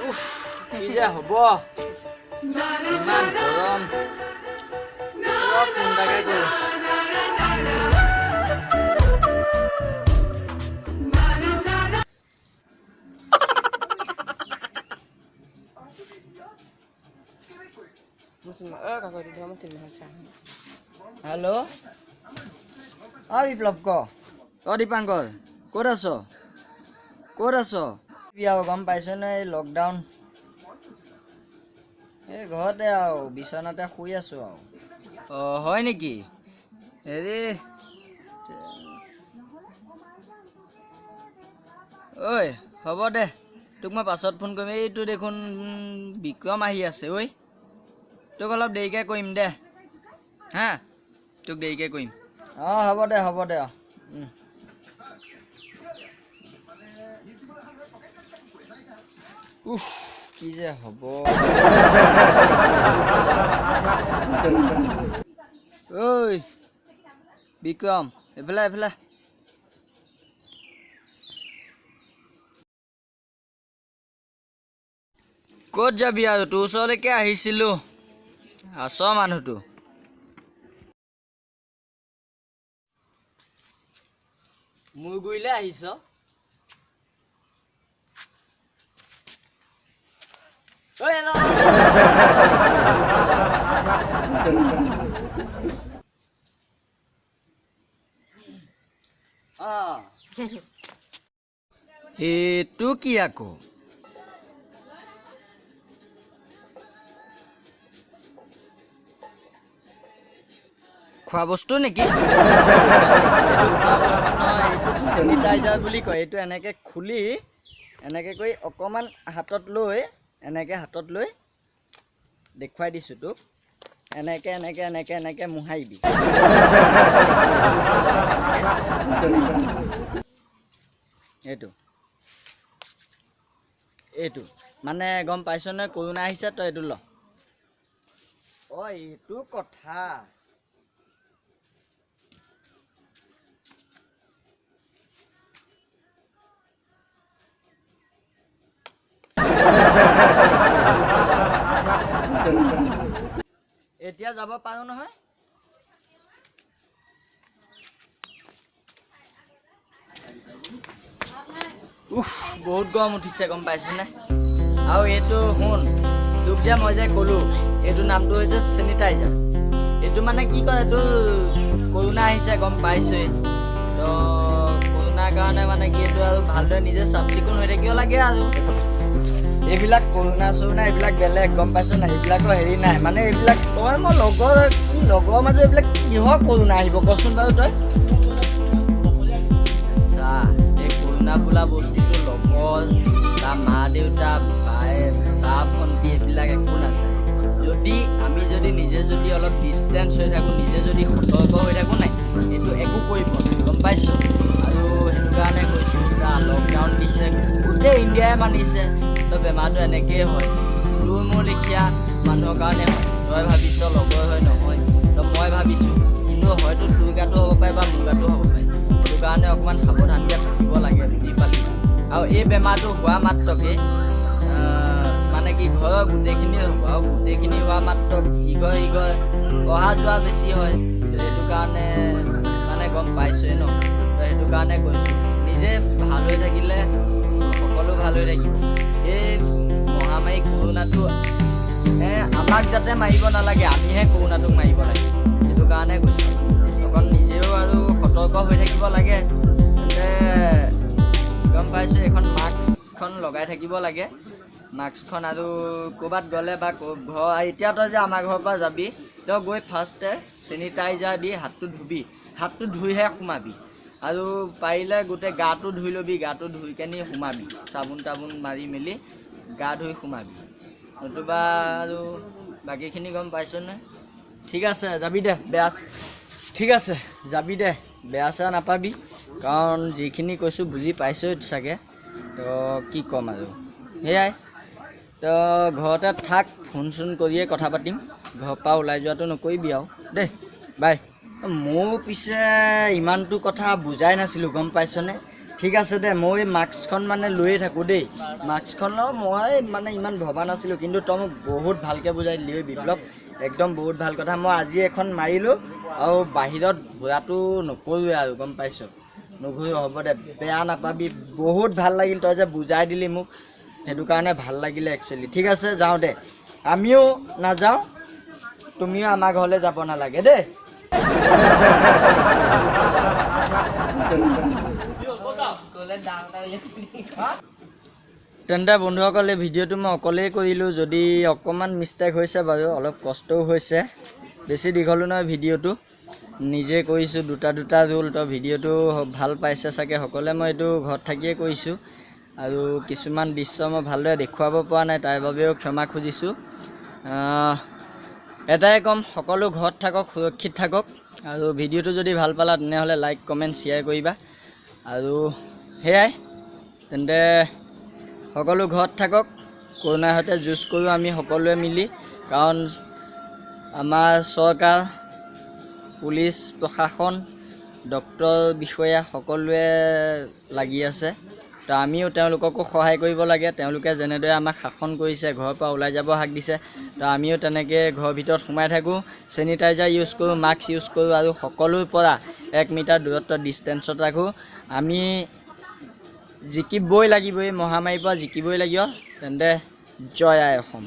উফ, কি যে হ'ব, ইমান গৰম। ৰ, ফোন এটাকে কৰোঁ। হেল্ল', অ বিপ্লৱ ক। অ দীপাংকৰ, ক'ত আছ? ক'ত আছ? আৰু গম পাইছ নে, এই লকডাউন, এই ঘৰতে আৰু বিচনাতে শুই আছোঁ আৰু। অ হয় নেকি? হেৰি ঐ, হ'ব দে, তোক মই পাছত ফোন কৰিম। এইটো দেখোন বিক্ৰম আহি আছে। ঐ, তোক অলপ দেৰিকৈ কৰিম দে। হা, তোক দেৰিকৈ কৰিম। অঁ হ'ব দে, হ'ব দে। অঁ। উফ, কি যে হ'ব। ঐ বিক্ৰম, এইফালে, এইফালে। ক'ত যাবি আৰু? তোৰ ওচৰলৈকে আহিছিলোঁ। আছ মানুহটো? মোৰ গুৰিলে আহিছ? ঐ, ৰ, ৰ, ৰ। এইটো কি আকৌ? খোৱা বস্তু নেকি? এইটো খোৱা বস্তু নহয়, এইটোক চেনিটাইজাৰ বুলি কয়। এইটো এনেকৈ খুলি এনেকৈ কৰি অকণমান হাতত লৈ, এনেকৈ হাতত লৈ দেখুৱাই দিছোঁ তোক। এনেকৈ এনেকৈ এনেকৈ এনেকৈ মোহাৰিবি এইটো। এইটো মানে গম পাইছ নে, কৰোণা আহিছে, তই এইটো ল। অ এইটো কথা। এতিয়া যাব পাৰো নহয়? উফ, বহুত গৰম উঠিছে, গম পাইছনে? আৰু এইটো শুন, তোক যে মই যে ক'লো, এইটো নামটো হৈছে চেনিটাইজাৰ। এইটো মানে কি কয়, এইটো কৰোণা আহিছে গম পাইছোৱেই তো। কৰোণাৰ কাৰণে মানে কি, এইটো আৰু ভালদৰে নিজে চাফ চিকুণ হৈ থাকিব লাগে। আৰু এইবিলাক কৰোণা চৰোণা এইবিলাক বেলেগ, গম পাইছ নাই? এইবিলাকৰ হেৰি নাই। মানে এইবিলাক তই মই লগৰ কি, লগৰ মাজত এইবিলাক কিহৰ কৰোণা আহিব কচোন বাৰু তই। চা, এই কৰোণা বোলা বস্তুটো লগৰ বা মা দেউতা, বাই বা ভণ্টি এইবিলাক একো নাচায়। যদি আমি যদি নিজে যদি অলপ ডিষ্টেঞ্চ হৈ থাকোঁ, নিজে যদি সতৰ্ক হৈ থাকোঁ নাই, এইটো একো কৰিব নোৱাৰে, গম পাইছ? আৰু সেইটো কাৰণে কৈছোঁ, চা, লকডাউন দিছে, গোটেই ইণ্ডিয়াই মানিছে, তো বেমাৰটো এনেকেই হয়। তোৰ মোৰ লেখীয়া মানুহৰ কাৰণে হয়। তই ভাবিছ লগৰ হয়, নহয় তো মই ভাবিছোঁ, কিন্তু হয়তো তোৰ গাতো হ'ব পাৰে বা মোৰ গাতো হ'ব পাৰে। সেইটো কাৰণে অকণমান সাৱধানকৈ থাকিব লাগে, বুজি পালি? আৰু এই বেমাৰটো হোৱা মাত্ৰকে মানে কি, ঘৰৰ গোটেইখিনি হ'ব আৰু গোটেইখিনি হোৱা মাত্ৰক ইঘৰ সিঘৰ অহা যোৱা বেছি হয়। সেইটো কাৰণে মানে গম পাইছোৱে ন, তো সেইটো কাৰণে কৈছোঁ, নিজে ভাল হৈ থাকিলে সকলো ভাল হৈ থাকিব। এই মহামাৰী কৰোণাটো আমাক যাতে মাৰিব নালাগে, আমিহে কৰোণাটোক মাৰিব লাগে। সেইটো কাৰণে কৈছোঁ, অকণ নিজেও আৰু সতৰ্ক হৈ থাকিব লাগে। তেন্তে গম পাইছোঁ, এইখন মাস্কখন লগাই থাকিব লাগে, মাস্কখন। আৰু ক'ৰবাত গ'লে বা ঘৰ, এতিয়া তই যে আমাৰ ঘৰৰ পৰা যাবি, তই গৈ ফাৰ্ষ্টে চেনিটাইজাৰ দি হাতটো ধুবি, হাতটো ধুইহে সোমাবি। আৰু পাৰিলে গোটেই গাটো ধুই ল'বি, গাটো ধুই কেনি সোমাবি, চাবোন তাবোন মাৰি মেলি গা ধুই সোমাবি। নতুবা আৰু বাকীখিনি গম পাইছনে? ঠিক আছে, যাবি দে। বেয়া, ঠিক আছে, যাবি দে, বেয়া চেয়া নাপাবি, কাৰণ যিখিনি কৈছোঁ বুজি পাইছই চাগে। তো কি ক'ম আৰু, সেয়াই। তো ঘৰতে থাক, ফোন চোন কৰিয়ে কথা পাতিম, ঘৰৰ পৰা ওলাই যোৱাটো নকৰিবি আৰু। দেই, বাই। ময়ো পিছে ইমানটো কথা বুজাই নাছিলোঁ, গম পাইছনে? ঠিক আছে দে, মই মাস্কখন মানে লৈয়ে থাকোঁ দেই। মাস্কখন লওঁ, মই মানে ইমান ভবা নাছিলোঁ, কিন্তু তই মোক বহুত ভালকৈ বুজাই দিলি ঐ বিপ্লৱ, একদম বহুত ভাল কথা। মই আজি এখন মাৰিলোঁ আৰু বাহিৰত ঘূৰাটো নকৰোঁৱে আৰু, গম পাইছ? নুঘূৰোঁ, হ'ব দে, বেয়া নাপাবি। বহুত ভাল লাগিল তই যে বুজাই দিলি মোক, সেইটো কাৰণে ভাল লাগিলে একচুৱেলি। ঠিক আছে, যাওঁ দে, আমিও নাযাওঁ, তুমিও আমাৰ ঘৰলৈ যাব নালাগে দেই। তেন্তে বন্ধুসকল, এই ভিডিঅ'টো মই অকলেই কৰিলোঁ, যদি অকণমান মিষ্টেক হৈছে বাৰু, অলপ কষ্টও হৈছে, বেছি দীঘলো নহয় ভিডিঅ'টো, নিজে কৰিছোঁ, দুটা দুটা ৰোল। তো ভিডিঅ'টো ভাল পাইছে চাগে সকলোৱে। মই এইটো ঘৰত থাকিয়ে কৰিছোঁ আৰু কিছুমান দৃশ্য মই ভালদৰে দেখুৱাব পৰা নাই, তাৰ বাবেও ক্ষমা খুজিছোঁ। এটাই ক'ম, সকলো ঘৰত থাকক, সুৰক্ষিত থাকক। আৰু ভিডিঅ'টো যদি ভাল পালা তেনেহ'লে লাইক, কমেণ্ট, শ্বেয়াৰ কৰিবা। আৰু সেয়াই, তেন্তে সকলো ঘৰত থাকক, কৰোণাৰ সৈতে যুঁজ কৰোঁ আমি সকলোৱে মিলি, কাৰণ আমাৰ চৰকাৰ, পুলিচ প্ৰশাসন, ডক্তৰ বিষয়া সকলোৱে লাগি আছে। তো আমিও তেওঁলোককো সহায় কৰিব লাগে। তেওঁলোকে যেনেদৰে আমাক শাসন কৰিছে, ঘৰৰ পৰা ওলাই যাব হাক দিছে, তো আমিও তেনেকৈ ঘৰৰ ভিতৰত সোমাই থাকোঁ, চেনিটাইজাৰ ইউজ কৰোঁ, মাস্ক ইউজ কৰোঁ আৰু সকলোৰ পৰা 1 মিটাৰ দূৰত্ব ডিষ্টেঞ্চত ৰাখোঁ। আমি জিকিবই লাগিব, এই মহামাৰীৰ পৰা জিকিবই লাগিব। তেন্তে জয় আই অসম।